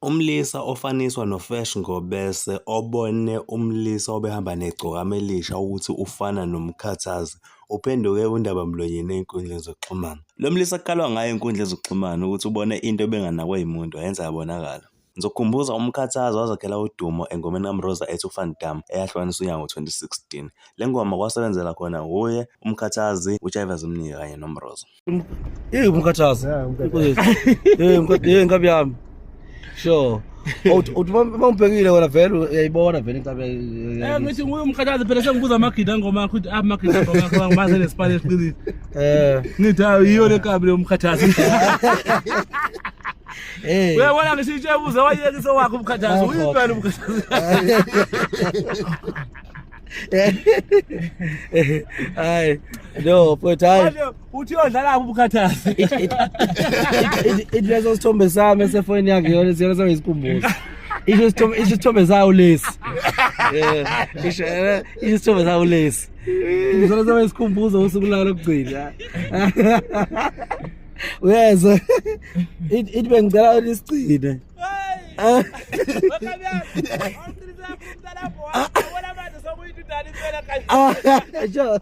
Umlisa ofaniswa noFresh Ngobese obone umlisa obehamba negcokama elisha ukuthi ufana noMkhathazi uphenduke undabamlonyeni ey'nkundleni zokuxhumana. Lo mlisa kukhalwa ngaye ey'nkundleni zokuxhumana ukuthi ubone into ebenganakwe yimuntu wayenza yabonakala. Ngizokukhumbuza uMkhathazi wazakhela udumo engomeni kaMroza ethi uVan Damme eyahlukanisa unyaka ngo-2016. Le ngoma kwasebenzela khona wuye uMkhathazi, uJaiva Zimnike kanye noMroza. Hey umkhathazi. Hey hey inkabi yami. Sure. Uthi uthi mawubhekile wena vele uyayibona vele inkabi. Eh ngithi nguye umkhathazi phela sengibuza amagida ngoma yakho ukuthi amagida ngoma yakho ngimaze nesipani esiqinile. Eh. Ngithi hayi yiyo le nkabi le umkhathazi. Eh. Uyabona ngisho itshebuze wayekise wakho umkhathazi uyimpela umkhathazi. Hayi. No, but hayi. Manje uthi uyodlala kuphi umkhathazi? Ithi leso sithombe sami esefonini yakhe yona siyona sengisikhumbuzo. Isho isithombe isho isithombe sawo lesi. Eh, isho isho isithombe sawo lesi. Ngizona sengisikhumbuzo usuku lalo lokugcina. Uyezwa? Ithi bengicela nisigcine. Ah, sure.